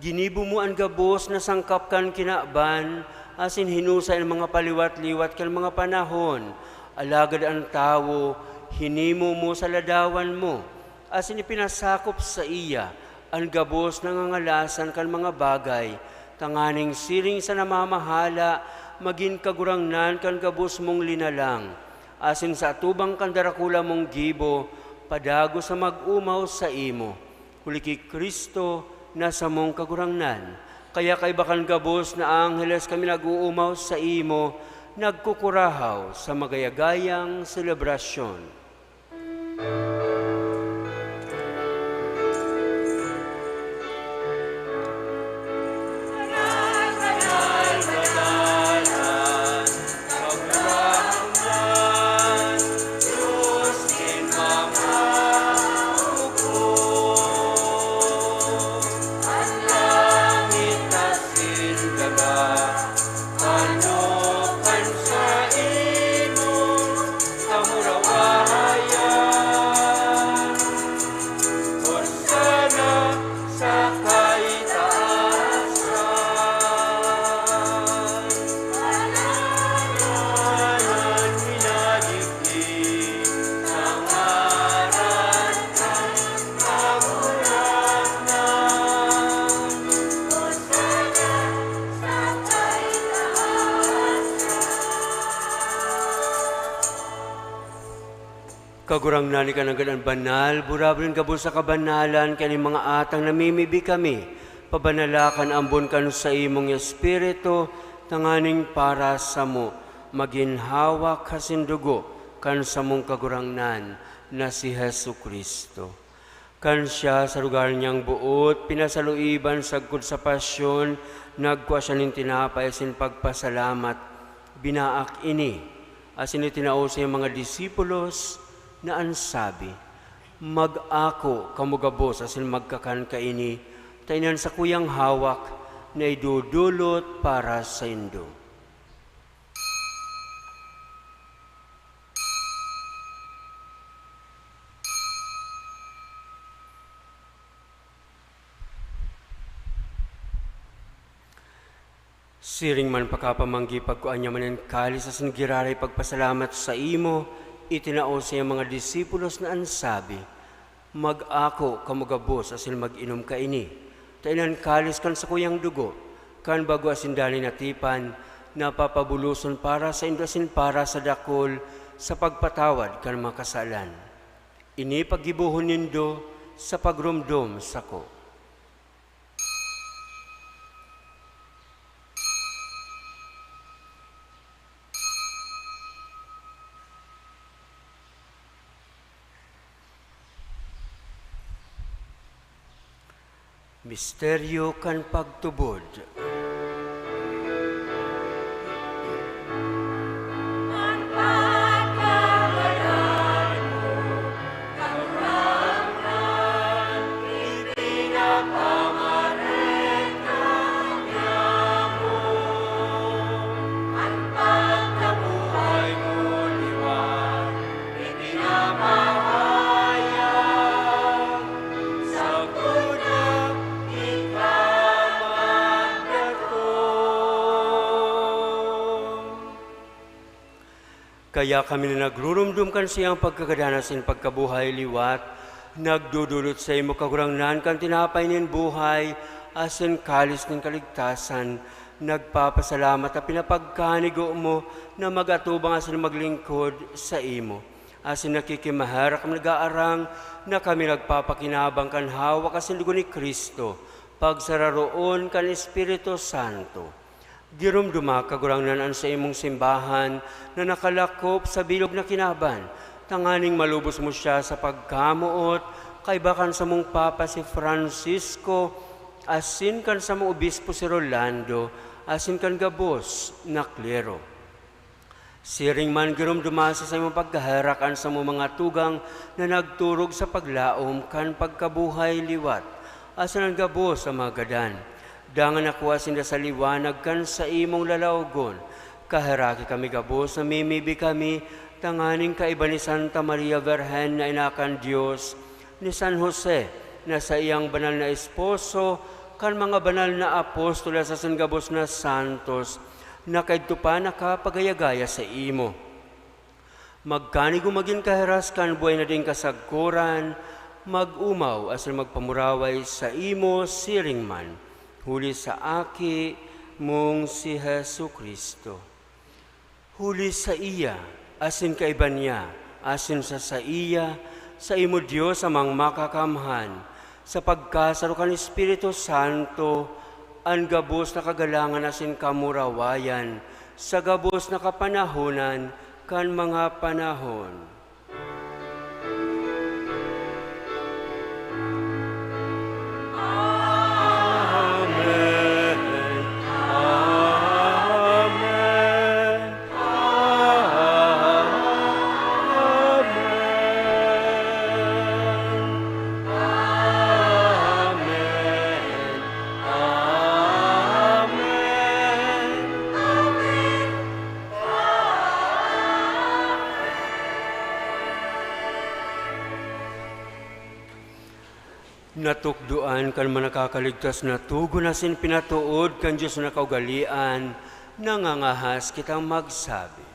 Ginibo mo an gabos na sangkap kan kinaban, asin hinusay an mga paliwat-liwat kan mga panahon. Alagad an tawo, hinimo mo sa ladawan mo, asin ipinasakop saiya an gabos na ngangalasan kan mga bagay, tanganing siring sa namamahala, magin kagurangnan kan gabos mong linalang, asin sa atubang kan darakula mong gibo, padagos sa mag-omaw saimo. Huli ki Cristo na samong Kagurangnan. Kaya kaiba kan gabos na angheles kami nag-oomaw saimo, nagkukurahaw sa magayagayang selebrasyon. Kagurangnan, ika nanggad an banal, burabod nin gabos sa kabanalan, kaya nin mga atang namimibi kami, pabanala kan ambon kan saimong Espiritu, tanganing para samo, magin hawak asin dugo kan samong Kagurangnan na si Jesu-Cristo. Kan siya sa lugar niyang boot pinasaluiban sagkod sa pasyon, nagkua siya nin tinapay asin pagpasalamat, binaak ini, asin itinao sa iyang mga disipulos na an sabi, "Mag-ako kamo gabos asin magkakan kaini, ta ini an sakuyang hawak na idodolot para saindo." Siring man pakapamanggi, pagkua niya man an kalis asin giraray pagpasalamat saimo, itinao sa iyang mga disipulos na an sabi, "Mag-ako kamo gabos asin mag-inom kaini, ta ini an kalis kan sakuyang dugo, kan bago asin danay na tipan, na papabuloson para saindo asin para sa dakul sa pagpatawad kan mga kasalan. Ini paggibohon nindo sa pagromdom sako." Misteryo kan pagtubod. Kaya kami na nagruromdom kan saiyang pagkagadan asin pagkabuhay liwat, nagdodolot saimo, Kagurangnan, kan tinapay nin buhay asin kalis nin kaligtasan, nagpapasalamat ta pinapagkanigo mo na mag-atubang asin maglingkod saimo. Asin nakikimaherak kami, nag-aarang na kami nagpapakinabang kan hawak asin dugo ni Cristo, pagsararoon kan Espiritu Santo. Giromdoma, Kagurangnan, an saimong simbahan na nakalakop sa bilog na kinaban, tanganing malubos mo siya sa pagkamoot, kaiba kan samong Papa si Francisco, asin kan samong Obispo si Rolando, asin kan gabos na klero. Siring man, giromdoma sa saimong pagkaherak an samong mga tugang na nagturog sa paglaom kan pagkabuhay liwat, asin an gabos sa mga gadan. Dangan nakua sinda sa liwanag kan saimong lalawogon. Kaheraki kami gabos, namimibi kami, tanganing kaiba ni Santa Maria Birhen na ina kan Dios, ni San Jose na saiyang banal na esposo, kan mga banal na apostoles asin gabos na santos na kaidto pa nakapagayagaya saimo. Magkanigo magin kahiras kan buhay na daing kasagkoran, mag-omaw asin magpamuraway saimo siring man, huli sa Aki mong si Jesu-Cristo. Huli saiya, asin kaiba niya, asin sa saiya, saimo Dios Amang Makakamhan, sa pagkasaro kan Espiritu Santo, an gabos na kagalangan asin kamurawayan, sa gabos na kapanahonan kan mga panahon. Amen. Amen. Amen. Amen. Amen. Natukdoan kan mga nakakaligtas na togon asin pinatood kan Dios na kaugalean, nangangahas kitang magsabi.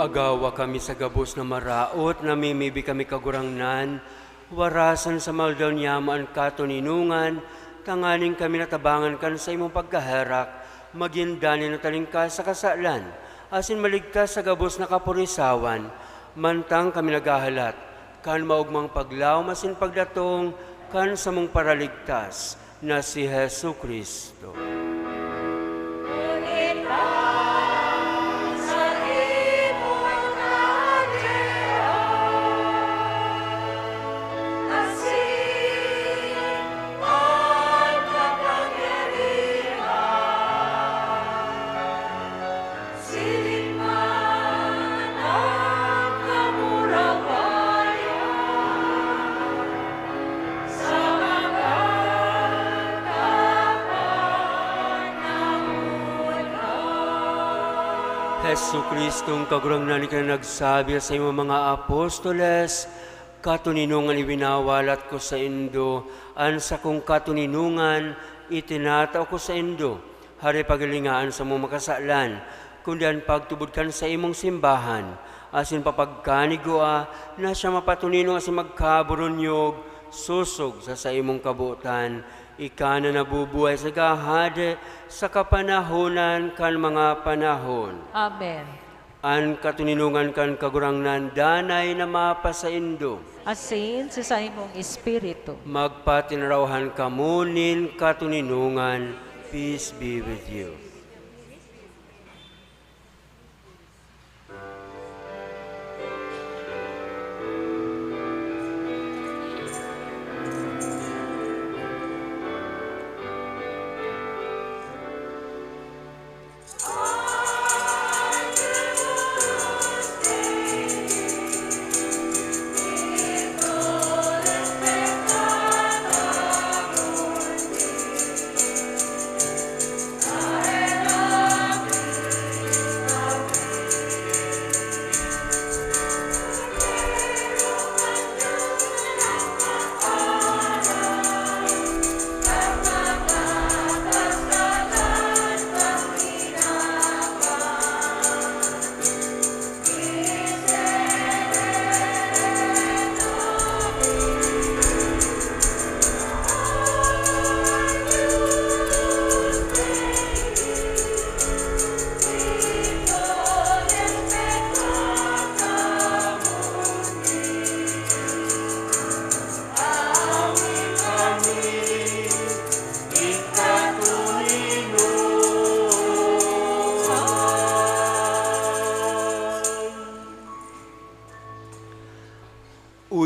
Agawa kami sa gabos na maraot, namimibi kami, Kagurangnan, warasan sa mga aldaw niyamo an katoninongan, tanganing kami natabangan kan saimong pagkaherak, magin danay na talingkas sa kasalan, asin maligtas sa gabos na kapurisawan, mantang kami naghahalat kan maogmang paglaom asin pagdatong kan samong Paraligtas, na si Jesu-Cristo. Siring man an kamurawayan sa mga kapanahonan. Jesu-Cristong Kagurangnan, ika na nagsabi sa imong mga apostoles, "Katoninongan iwinawalat ko saindo, an sakong katoninongan itinatao ko saindo." Hare paghilinga an samong mga kasalan, kundi an pagtubod kan saimong simbahan, asin papagkanigua na siya mapatoninong asin magkaburunyog sosog sa saimong kabotan. Ika na nabubuhay asin naghahade sa kapanahonan kan mga panahon. Amen. An katoninongan kan Kagurangnan danay na mapasaindo. Asin sa saimong espiritu. Magpatinarawahan kamo nin katoninongan. Peace be with you.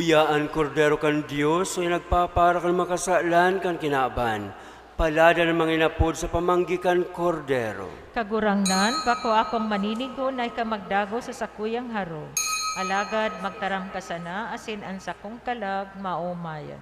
Iya an Kordero kan Dios na nagpapara kan mga kasalan kan kinaban. Palad an mga inapod sa pamanggi kan Kordero. Kagurangnan, bako akong maninigo na ika magdagos sa sakuyang harong. Alagad magtaram ka sana asin an sakong kalag maomayan.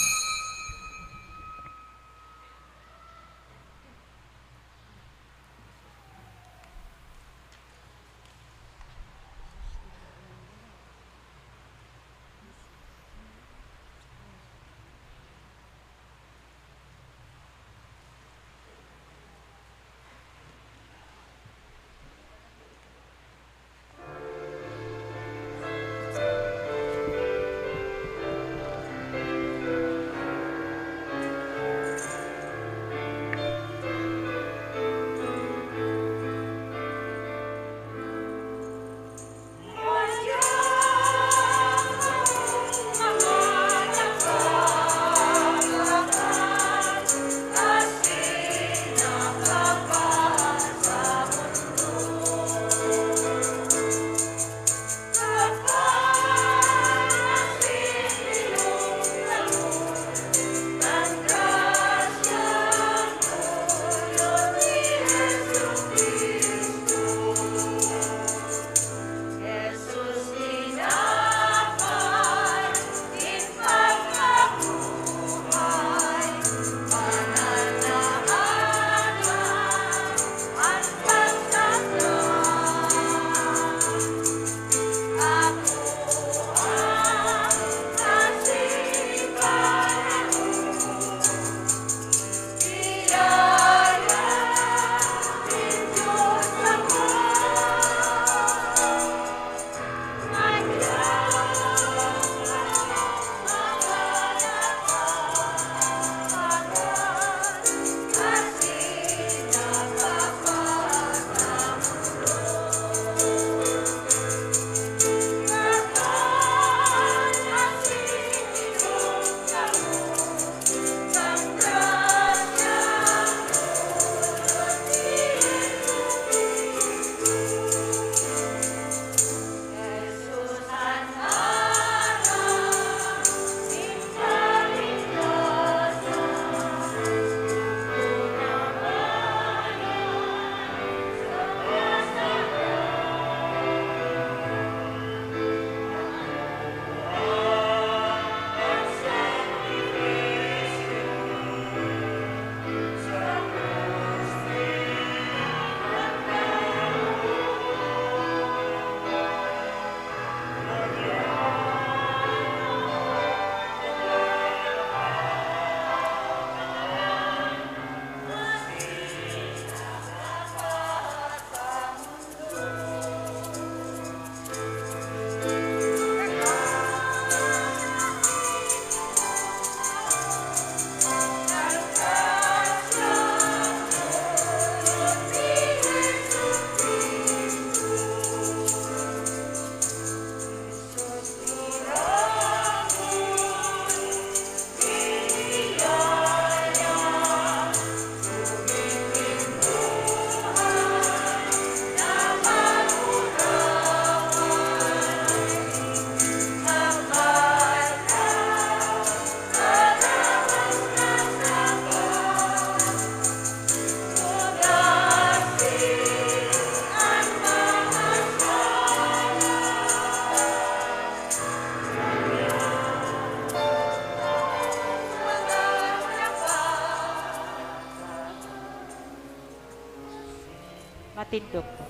Matindog po.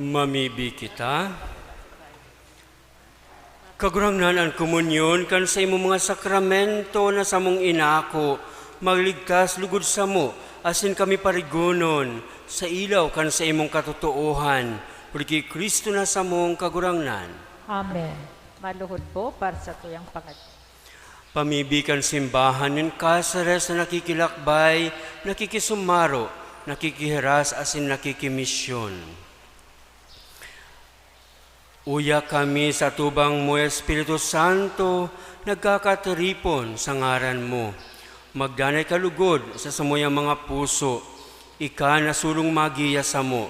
Mamibi kita. Kagurangnan, an komunyon kan saimong mga sakramento na samong inako, magligtas lugod samo, asin kami parigonon sa ilaw kan saimong katotoohan, huli ki Cristo na samong Kagurangnan. Amen. Maluhod po para sa tuyang pangad. Pamibi kan simbahan nin Caceres na nakikilakbay, nakikisumaro, nakikihiras asin nakikimisyon. Uya kami sa atubang mo, Espiritu Santo, nagkakatiripon sa ngaran mo. Magdanay ka lugod sa samuyang mga puso, ika na sulong magiya samo.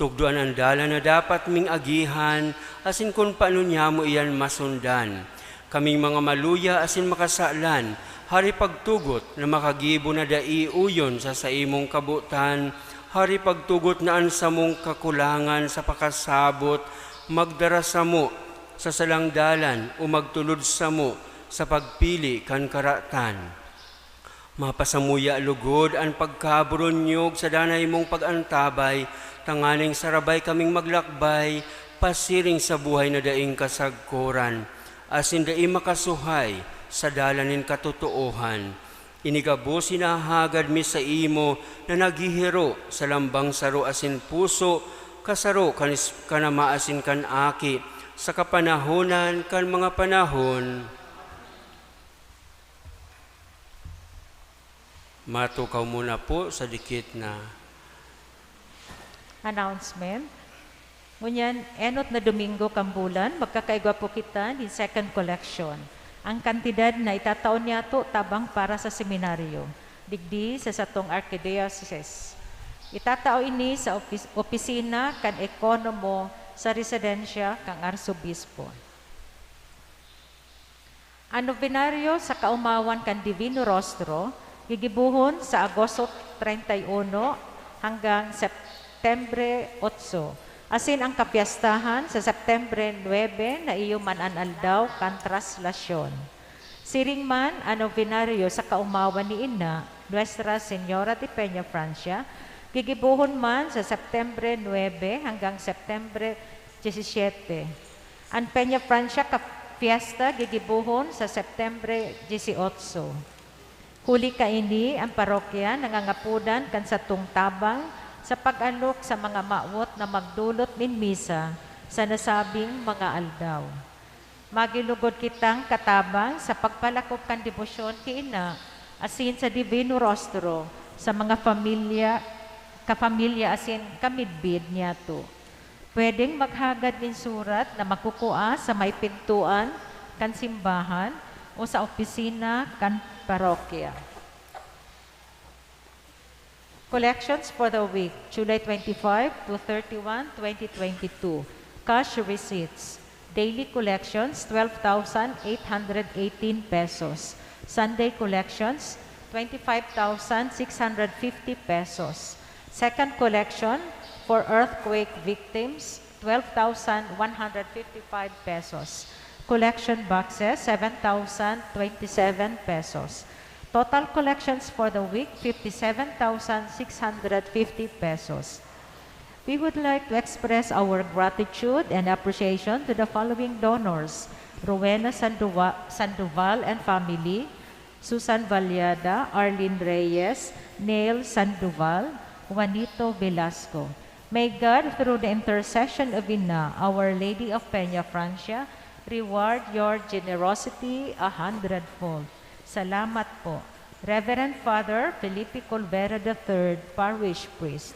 Tukdoan an dalan na dapat ming agihan, asin kun paano niamo iyan masundan. Kaming mga maluya asin makasalan, hari pagtugot na makagibo na dai uyon sa saimong kabotan, hari pagtugot na an samong kakulangan sa pakasabot magdara samo sa salang dalan o magtulod samo sa pagpili kan karatan. Mapasamuya lugod an pagkaburonyog sa danay mong pag-antabay, tanganing sarabay kaming maglakbay pasiring sa buhay na daing kasagkoran, asin dai makasuhay sa dalan nin katotoohan. Ini gabos hinahagad mi saimo na naghihiro sa lambang saro asin puso, kasaro kan is-, kan Ama asin kan Aki, sa kapanahonan kan mga panahon. Matukaw muna po sa dikit na Announcement. Ngunyan, enot na Domingo kan bulan, magkakaigwa po kita nin second collection. Ang kantidad na itatao niyato tabang para sa seminaryo, digdi sa satong archdiocese. Itatao ini sa opis-, opisina kan ekonomo sa residensya kan arsobispo. An nobenaryo sa kaomawan kan Divino Rostro gigibohon sa Agosto treinta y uno hanggang Septembre otso, asin ang kapyestahan sa Septembre nuebe na iyo man an aldaw kan Traslasyon. Siring man, an nobenaryo sa kaomawan ni Ina, Nuestra Señora de Peña Francia, gigibohon man sa Septembre nuebe hanggang Septembre diecisiete. An Peña Francia ka fiesta gigibohon sa Septembre dieciocho. Huli kaini, an parokya nangangapodan kan satong tabang sa pag-alok sa mga mawot na magdolot nin misa sa nasabing mga aldaw. Magilugod kitang katabang sa pagpalakop kan debosyon ki Ina asin sa Divino Rostro sa mga pamilya, kapamilya asin kamidbid niyato. Pwedeng maghagad nin surat na makukua sa may pintoan kan simbahan o sa opisina kan parokya. Collections for the week, July twenty-five to thirty-one, twenty twenty-two. Cash receipts. Daily collections, twelve thousand eight hundred eighteen pesos. Sunday collections, twenty-five thousand six hundred fifty pesos. Second collection for earthquake victims, twelve thousand one hundred fifty-five pesos. Collection boxes, seven thousand twenty-seven pesos. Total collections for the week, fifty-seven thousand six hundred fifty pesos. We would like to express our gratitude and appreciation to the following donors: Rowena Sanduva-, Sandoval and family, Susan Vallada, Arlene Reyes, Neil Sandoval, Juanito Velasco. May God, through the intercession of Ina, Our Lady of Peña Francia, reward your generosity a hundredfold. Salamat po. Reverend Father Felipe Colbera the third, Parish Priest.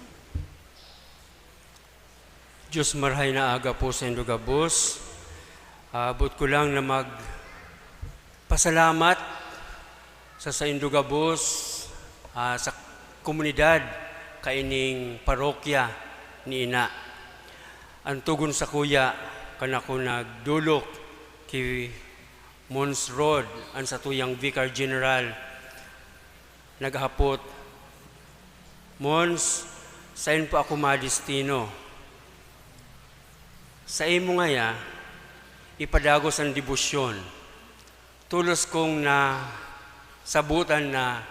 Diyos, marahay na aga po saindo gabos. Abot ko lang na magpasalamat sa saindo gabos, ah, sa komunidad kaining parokya ni Ina. An togon sakuya, kan ako nagdolok ki Mons Rod, an satuyang Vicar General, naghapot, "Mons, saen po ako madestino?" Saimo ngaya ipadagos an debosyon. Tolos kong nasabotan na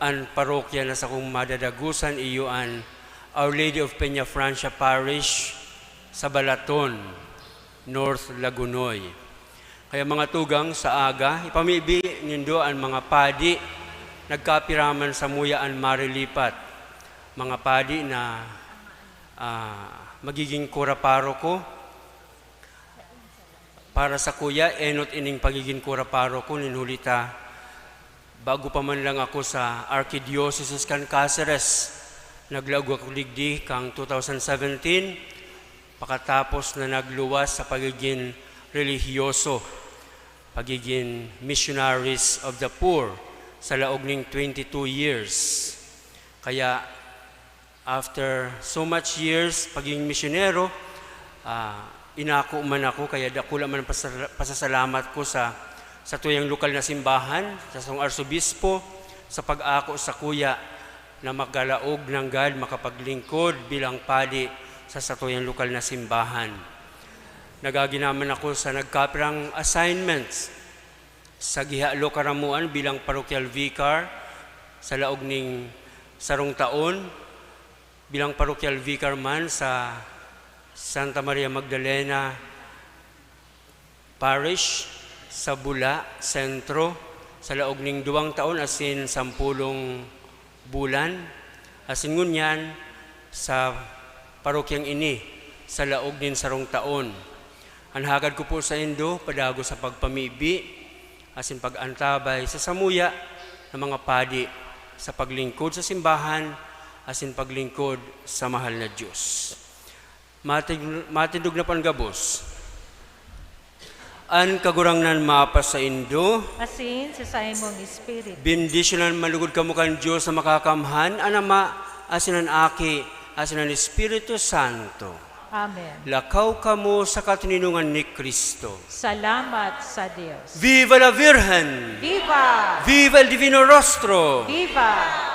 an parokya na sakong madadagosan iyo an Our Lady of Peña Francia Parish sa Balaton, North Lagonoy. Kaya, mga tugang, sa aga, ipamibi nindo an mga padi, nagkapiraman samuya an marilipat. Mga padi na, ah, magiging kura paroko. Para sakuya, enot ining pagigin kura paroko nin huli ta bago pa man lang ako sa Archdiocese kan Caceres. Naglaog ako digdi kan two thousand seventeen, pakatapos na nagluwas sa pagigin relihiyoso, pagigin missionaries of the poor sa laog ning twenty-two years. Kaya, after so much years pagiging misyonero, ah, Inako man ako, kaya dakula man ang pasala-, pasasalamat ko sa, sa tuyang lokal na simbahan, sa satong arsobispo, sa pag-ako sakuya na makalaog nanggad makapaglingkod bilang padi sa satuyang lokal na simbahan. Nagaginaman ako sa nagkapirang assignments. Sa Gihalo Karamuan bilang parokyal vicar sa laog ning sarong taon, bilang parokyal vicar man sa Santa Maria Magdalena Parish sa Bula, Sentro, sa laog ning duwang taon asin sampulong bulan, asin ngunyan sa parokyang ini sa laog nin sarong taon. An hagad ko po saindo, padagos sa pagpamibi asin pag-antabay sa samuya na mga padi sa paglingkod sa simbahan asin paglingkod sa mahal na Dios. Matig-, matindog na po an gabos. An Kagurangnan mapasaindo. Asin sa saimong espiritu. Bendisyonan man lugod kamo kan Dios na Makakamhan, an Ama, asin an Aki, asin an Espiritu Santo. Amen. Lakaw kamo sa katoninongan ni Cristo. Salamat sa Dios. Viva la Virgen! Viva! Viva el Divino Rostro! Viva!